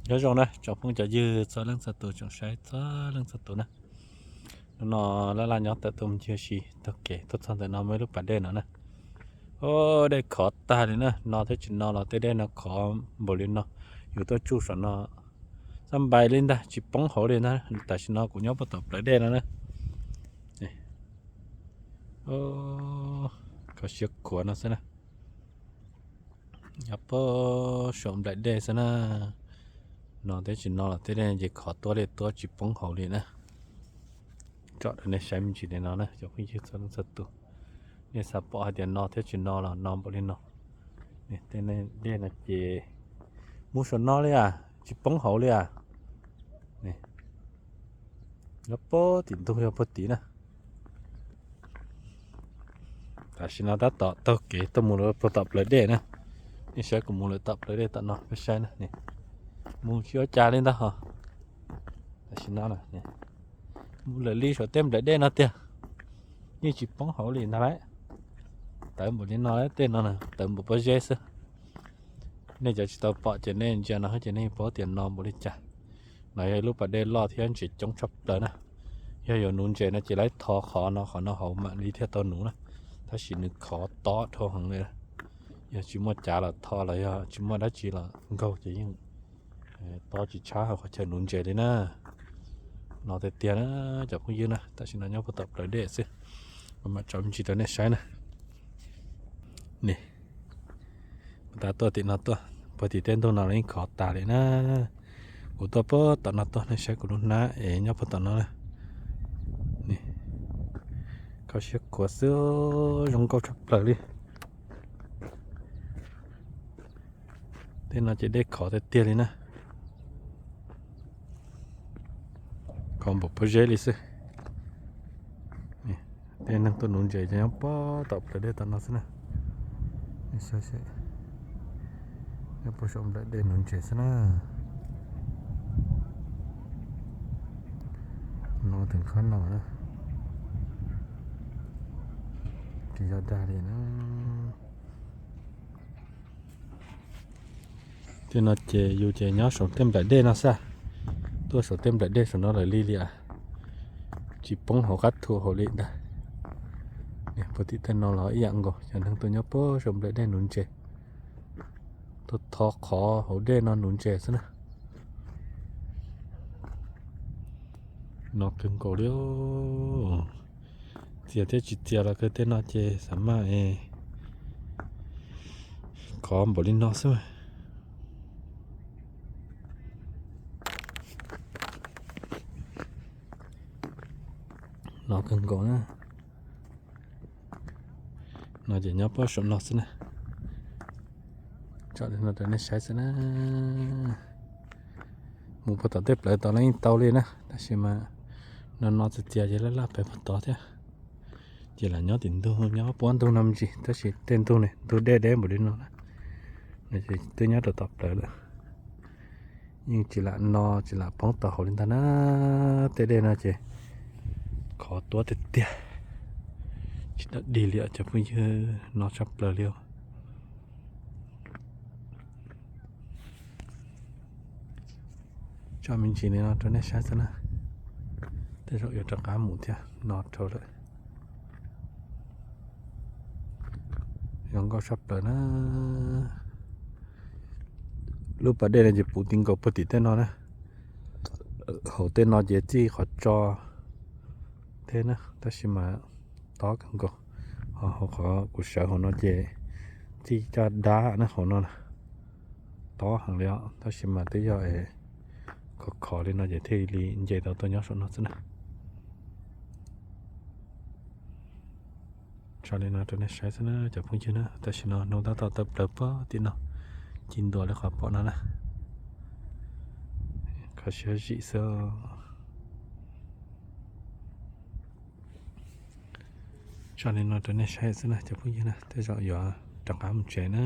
Nyob zoo na tsoom phooj cov ywg txhua leej txhua tus, tsoom saib txhua leej txhua tus na. Hnub no laj laj nyob tawm tuaj mus ncig ua si taug kev tuaj txog ntawm no muaj ib lub pas dej no na. Dej khov tag li na, no thiab tsis no los tej dej no khov npaum li no. Yus tuaj tsuj saum no xab npais li ntag, tsis poob hauv li ntag. Tam sim no kuv nyob puag tom plawv dej no na. Kho siab khuav no xwb na. Nyob puag saum nplaim dej xwb na. No thiab tsis no los tej dej ces khov tuab li tuab tsis poob hauv li na. Tsom rau nej saib me ntsis li no na cov phooj ywg txhua leej txhua tus. Nej xav pom hais tias no thiab tsis no los no npaum li no. Tej dej no ces mus saum no li as, tsis poob hauv li as. Nyob puag tim ntug yog puag tid na. Tam sim no tab tom taug kev tuaj mus lawm puag tom plawv dej na. Nej saib kuv mus lawm tom plawv dej tom no peb saib na. Mus tsis ua cas li ntag ho. Tam sim no mus lawm li saum tej nplaim dej no tiag. Yeej tsis poob hauv li ntag lauj. Tawv npaum li no tej no, tawv npaum pob zeb xwb. Nej cov tsis tau pom ces nej ntsia no ces nej paub tias no npaum li cas. No yog ib lub pas dej loj thiab ntses coob tshaj plaws na. Yog yuav nuv ntses no ces laib tho qhov no qhov no hauv mam li thiaj tau nuv na. Tab sis nws khov tob dhau heev li. Yog tsis muaj cav los tho los yog tsis muaj dab tsi los nkaug ces yeej tob tsis tshab hauv qhov chaw nuv ntses li na. No tiag tiag na cov phooj ywg na, tam sim no nyob puag tom plawv dej xwb. Kuv mam tso me ntsis rau nej saib na. Kuv tav tuaj tim no tuaj, puag tim tej ntug no los yeej khov tas li na. Kuv tuaj puag tom no tuaj, nej saib kuv lub hnab es nyob puag tom no na. Kho siab khuav xwb, zoo nkauj tshaj plaws li. Tej no ces dej khov tiag tiag li na. Khov npaum pob zeb li xwb. Tej neeg tuaj nuv ntses ces nyob puag tom plawv dej tom no xwb na. Nyob puag saum nplaim dej nuv ntses xwb na. No tus khob no tsis yog dag li na. Tej no ces yus ces nyob saum tej nplaim dej no xwb. Tuaj saum tej nplaim dej saum no lawm li li as. Tsis poob hauv qab thu hauv li ntag. Puag tim tej no los ib yam nkaus, cov neeg tuaj nyob puag saum nplaim dej nuv ntses. Tuaj tho qhov hauv dej no nuv ntses xwb na. No kawg nkaus li. Txias thiab tsis txias los kawg tej no ces xav maj es khov npaum li no xwb. No kawg nkaus na. No ces nyob puag saum no xwb na. Tsom li no rau nej saib xwb na. Mus puag tom tej plawv tod los yeej tau li na, tab sis mas no no txias txias ces laj laj pem puag tod thiab. Ces lam nyob tim ntug, nyob puab ntug no me ntsis, tab sis tej ntug ne ntug deb deb npaum li no na, no ces twb nyob rau tom plawv lawm. Yeej tsis lam no tsis lam poob tau hauv li ntag na. Tej dej no ces khov tuab tiag tiag, tsis tau dig li os cov phooj ywg, no tshaj plaws li os. Tso me ntsis li no rau nej saib xwb na. Tej zaum yuav rov qab mus thiab, no dhau lawm. Zoo nkauj tshaj plaws na. Lub pas dej no ces puv ti nkaus puag tim tej no na. Hauv tej no ces txij qhov tso thiab na, tab sis mas tob kawg nkaus. Ho hauv qhov kuv sawv hauv no ces txij caj dab na hauv no na, tob heev li os, tab sis mas twb yog khov khov li no ces thiaj li nce tau tuaj nyob saum no xwb na. Tso li no rau nej saib xwb na cov phooj ywg na, tam sim no hnub tab tom tawm plaws puag tim no, ci ntua li qhov pom no na. Kho siab zim xwb. Tso li no rau nej saib xwb na cov phooj ywg na, tej zaum yuav rov qab mus tsev na.